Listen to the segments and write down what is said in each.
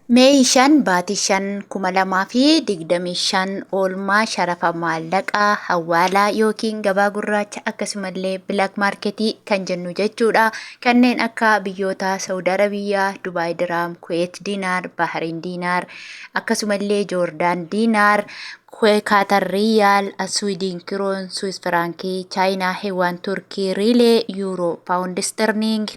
May 5 baatii 5 2025 oolmaa sharafa maallaqaa hawaalaa yookiin gabaa gurraacha, akkasumallee black marketii kan jennu jechuudha. Kanneen akka biyyoota Saudi Arabiyaa, Dubaay Diraam, Kuweet Diinaar, Bahariin Diinaar, akkasumallee Joordaan Diinaar, Kaatar Riyaal, Swiidin Kiroon, Swiss Firaankii, Chaayinaa Heewaan, Turkii Riilee, Yuuroo, Paawundi Sterling,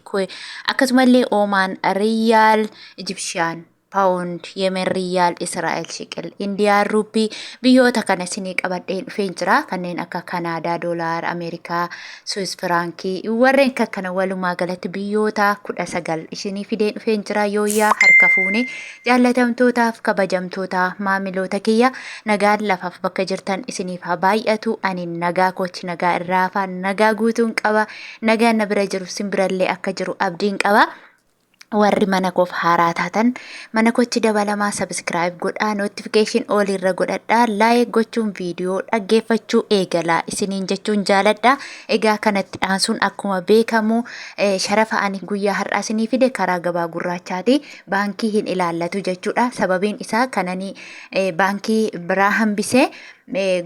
akkasumallee Oomaan Riyaal, Ijibshiyaan Paawund, Yemen Riyaal, Israa'el Shiqil, Indiyaan Ruupii, biyyoota kana isinii qabadheen dhufeen jira. Kanneen akka Kanaadaa Doolaar, Ameerikaa Swiss Firaankii, warreen kana walumaa galatti biyyoota 19 isinii fideen dhufeen jira. Yooyyaa, harka fuune, jaallatamtootaaf kabajamtoota maamiloota kiyya, nagaan lafaaf bakka jirtan isiniif haa baay'atu. Ani nagaa kooti, nagaa irraa nagaa guutuun qaba. Nagaan na bira jiru simbirallee akka jiru abdiin qaba. Warri mana koof haaraa taatan mana kootti dabalamaa, subscribe godhaa, notification all irra godhadhaa, like gochuun viidiyoo dhaggeeffachuu eegalaa isiniin jechuun jaaladha. Egaa kanatti aansuun akkuma beekamu sharafa ani guyyaa har'aa isinii fide karaa gabaa gurraachaati. Baankii hin ilaallatu jechuudha. Sababiin isaa kanani baankii biraa hambisee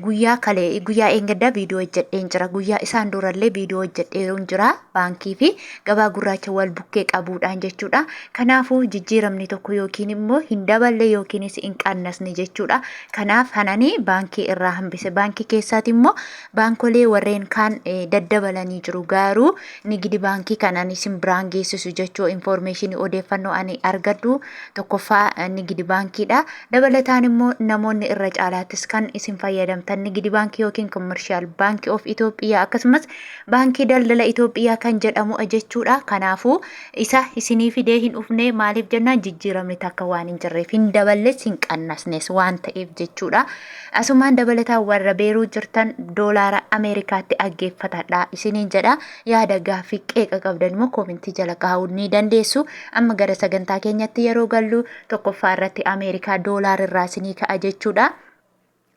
guyyaa kalee, guyyaa eengaddaa viidiyoo hojjedheen jira. Guyyaa isaan durallee viidiyoo hojjedheeruun jira. Baankii fi gabaa gurraacha wal bukkee qabuudhaan jechuudha. Kanaafuu jijjiiramni tokko yookiin immoo hin daballe yookiinis hin qannasne jechuudha. Kanaaf hanani baankii irraa hambise. Baankii keessaati immoo baankolee warreen kaan daddabalanii jiru. Garuu nigidi baankii kan ani isin biraan geessisu jechuu, informationii odeeffannoo ani argadhu tokkoffaa nigidi baankiidha. Dabalataan immoo namoonni irra caalaattis kan isin fayyadamtan nigidi baankii yookiin Commercial Bank of Itoophiyaa, akkasumas Baankii Daldala Itoophiyaa kan jedhamu jechuudha. Kanaafuu isa isinii fidee hin dhufne. Maaliif jennaan, jijjiiramni takka waan hin jirreef, hin daballes hin qannasnes waan ta'eef jechuudha. Asumaan dabalataan warra Beeruu jirtan doolaara Ameerikaatti dhaggeeffatadha isiniin jedha. Yaada, gaaffii, qeeqa qabdan immoo commentii jala kaa'uu ni dandeessu. Amma gara sagantaa keenyatti yeroo gallu, tokkoffaa irratti Ameerikaa doolaar irraa isinii ka'a jechuudha.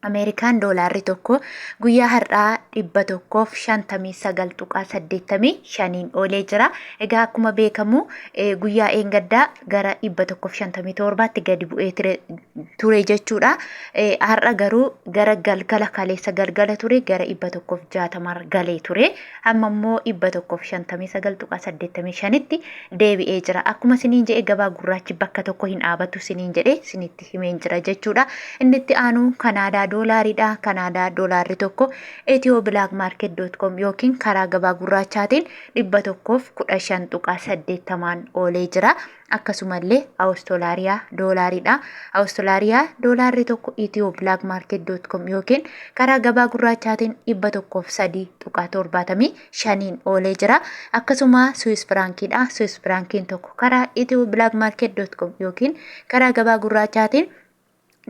Ameerikaan doolaarri tokko guyyaa har'aa 159.85n oolee jira. Egaa akkuma beekamu guyyaa eengaddaa gara 157tti gadi bu'ee ture jechuudha. Har'a garuu gara galgala, kaleessa galgala ture, gara 160 galee ture. Amma immoo 159.85tti deebi'ee jira. Akkuma isiniin jedhe, gabaa gurraachi bakka tokko hin dhaabatu isiniin jedhe, isinitti himeen jira jechuudha. Inni itti aanu Kanaadaa doolaariidha. Kanaadaa doolaarri tokko ethioblackmarket.com yookiin karaa gabaa gurraachaatiin 115.80n oolee jira. Akkasumallee Awustiraaliyaa doolaariidha. Awustiraaliyaa doolaarri tokko ethioblackmarket.com yookiin karaa gabaa gurraachaatiin 103.75n oolee jira. Akkasuma Swiss firaankiidha. Swiss firaankiin tokko karaa ethioblackmarket.com yookiin karaa gabaa gurraachaatiin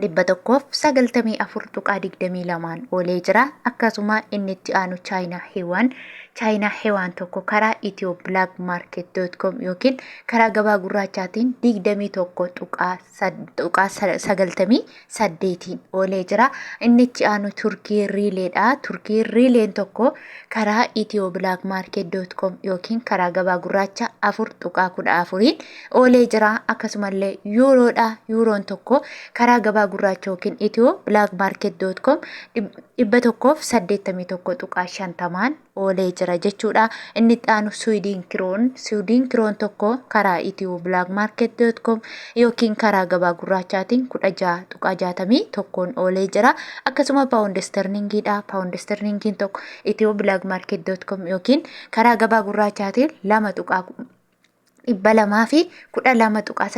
194.22n oolee jira. Akkasuma inni itti aanu Chaayinaa Heewaan. Chaayinaa Heewaan tokko karaa ethioblackmarket.com yookiin karaa gabaa gurraachaatiin 21.98n oolee jira. Inni itti aanu Turkii Riileedha. Turkii Riileen tokko karaa ethioblackmarket.com yookiin karaa gabaa gurraacha 4.14n oolee jira. Akkasumallee yuuroodha. Yuuroon tokko karaa gabaa gurraacha yookiin ethioblackmarket.com 181.50n oolee jira jechuudha. Inni itti aanu Suwiidin kiroon. Suwiidin kiroon tokko karaa ethioblackmarket.com yookiin karaa gabaa gurraachaatiin 16.61n oolee jira. Akkasuma paawundi sterlingiidha. Paawundi sterlingiin tokko ethioblackmarket.com yookiin karaa gabaa gurraachaatiin 2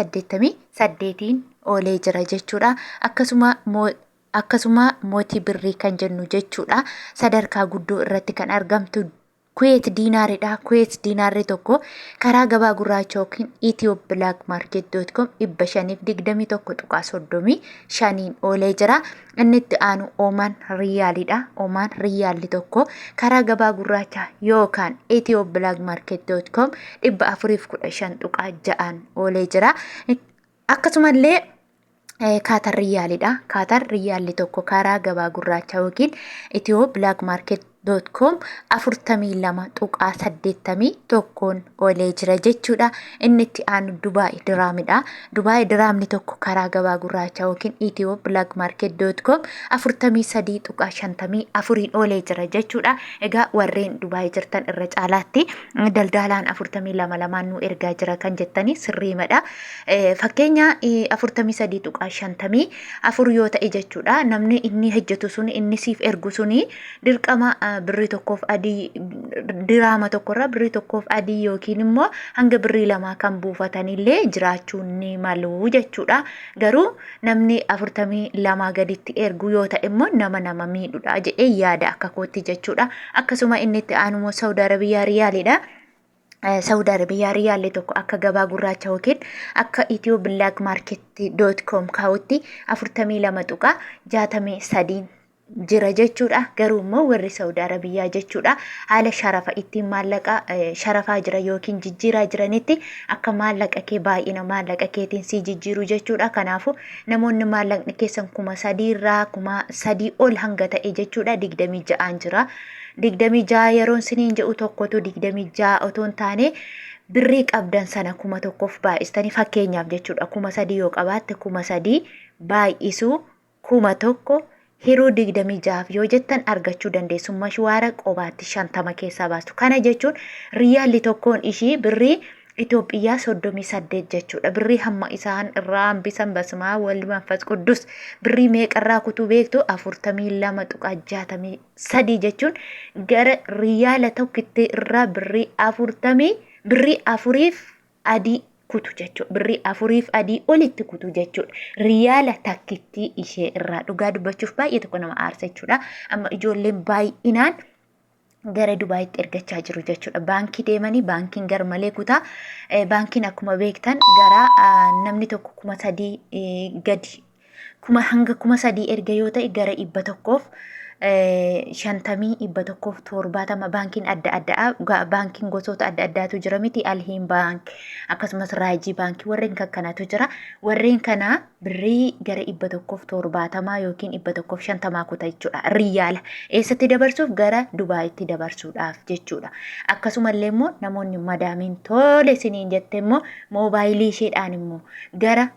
212.88n oolee jira jechuudha. Akkasuma mootii birrii kan jennu jechuudha. Sadarkaa guddoo irratti kan argamtu Kuweet diinaaridha. Kuweet diinaarri tokko karaa gabaa gurraacha yookiin ethioblackmarket.com 521.35n oolee jira. Inni itti aanu Oomaan Riiyaalidha. Oomaan Riiyaalli tokko karaa gabaa gurraacha yookaan ethioblackmarket.com 415.6n oolee jira. Akkasumallee Kaatar Riyyaalidha. Kaatar Riyyaalli tokko karaa gabaa gurraacha yookiin Ethio Black Market dot com 42.81n oolee jira jechuudha. Inni itti aanu Dubaay Diraamidha. Dubaay Diraamni tokko karaa gabaa gurraachaa yookiin Ethio Black Market dot com 43.54n oolee jira jechuudha. Egaa warreen Dubaay jirtan irra caalaatti daldaalaan 42 lamaan nu ergaa jira kan jettanii sirriimadha. Fakkeenya 43.54 yoo ta'e jechuudha. Namni inni hojjetu sun inni siif ergu suni dirqama birrii tokkoof adii diraama tokkorraa birrii tokkoof adii yookiin immoo hanga birrii lamaa kan buufatanillee jiraachuu ni malu jechuudha. Garuu namni 42 gaditti ergu yoo ta'e immoo nama nama miidhudha jedhee yaada akka kootti jechuudha. Akkasuma inni itti aanu immoo Saudi Arabiyaa riyaalidha. Saudi Arabiyaa riyaalli tokko akka gabaa gurraacha yookiin akka Itiyoo Black Market dot com kaa'utti 42.63 jira jechuudha. Garuu immoo warri Saudi Arabiyaa jechuudha haala sharafa ittiin maallaqa sharafaa jira yookiin jijjiiraa jiranitti akka maallaqa kee baay'ina maallaqa keetiin sii jijjiiru jechuudha. Kanaafuu namoonni maallaqni keessan 3000 irraa 3000 ol hanga ta'e jechuudha 26n jira. 26 yeroon siniin jedhu tokkotu 26 otoo hin taane birrii qabdan sana 1000f baay'istanii fakkeenyaaf jechuudha 3000 yoo qabaatte 3000 baay'isuu 1000 hiruu 26f yoo jettan argachuu dandeessu. Mashwaara qobaatti 50 keessaa baastu. Kana jechuun riyaalli tokkoon ishii birrii Itoophiyaa 38 jechuudha. Birrii hamma isaan irraa hambisan basmaa wal manfas quddus birrii meeqarraa kutuu beektu 42.63 jechuun gara riyaala tokkitti irraa birrii afurtamii birrii afuriif adii kutu jechuudha. Birrii afuriif adii olitti kutu jechuudha. Riyaala takkittii ishee irraa dhugaa dubbachuuf baay'ee tokko nama aarsa jechuudha. Amma ijoolleen baay'inaan gara Dubaayitti ergachaa jiru jechuudha. Baankii deemanii baankiin gar malee kutaa. Baankiin akkuma beektan gara namni tokko 3000 gadi kuma hanga 3000 erga yoo ta'e gara 150, 170 baankiin adda addaa baankiin gosoota adda addaatu jira miti Alhiin baank akkasumas Raajii baankii warreen kan kanatu jira. Warreen kana birrii gara 170 yookiin 150 kuta jechuudha. Riyaala eessatti dabarsuuf gara Dubaayitti dabarsuudhaaf jechuudha. Akkasumallee immoo namoonni madaamiin tole isiniin jette immoo moobaayilii isheedhaan immoo gara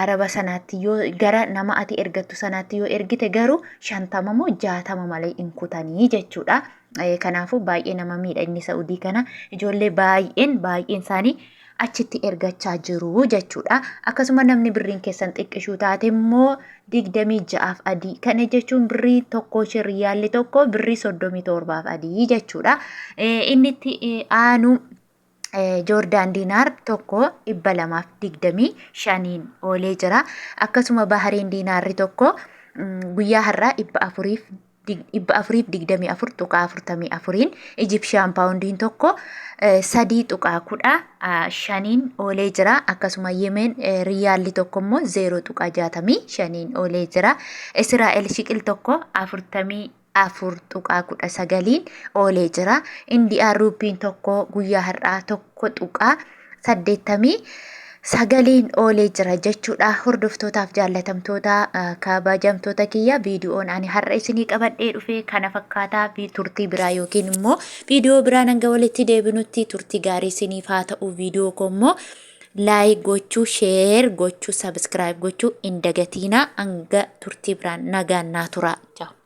Araba sanaatti yoo gara nama ati ergattu sanaatti yoo ergite garuu 50 moo 60 malee hin kutanii jechuudha. Kanaafuu baay'ee nama miidha inni Sa'udii kana ijoollee baay'een baay'een isaanii achitti ergachaa jiru jechuudha. Akkasuma namni birriin keessan xiqqishuu taate immoo 26f adii. Kana jechuun birrii tokko ishee riyaalli tokko birrii 37f adii jechuudha. Inni itti aanu Joordaan diinaar tokko 225n oolee jira. Akkasuma Bahareen diinaarri tokko guyyaa har'aa 424.44n Ijipshiyaan paawundiin tokko 3.15n oolee jira. Akkasuma Yemeen riyaalli tokko immoo 0.65n oolee jira. Israa'el shiqil tokko 44.19n oolee jira. Indiyaa ruupiin tokko guyyaa har'aa 1.89n oolee jira jechuudha. Hordoftootaaf jaallatamtoota kabajamtoota kiyya viidiyoon ani har'a isinii qabadhee dhufe kana fakkaataa turtii biraa yookiin immoo viidiyoo biraan hanga walitti deebinutti turtii gaarii isiniif haa ta'u. Viidiyoo koo immoo like gochuu, share gochuu, subscribe gochuu hin dagatiinaa. Hanga turtii biraan nagaan naa turaa. Ciao.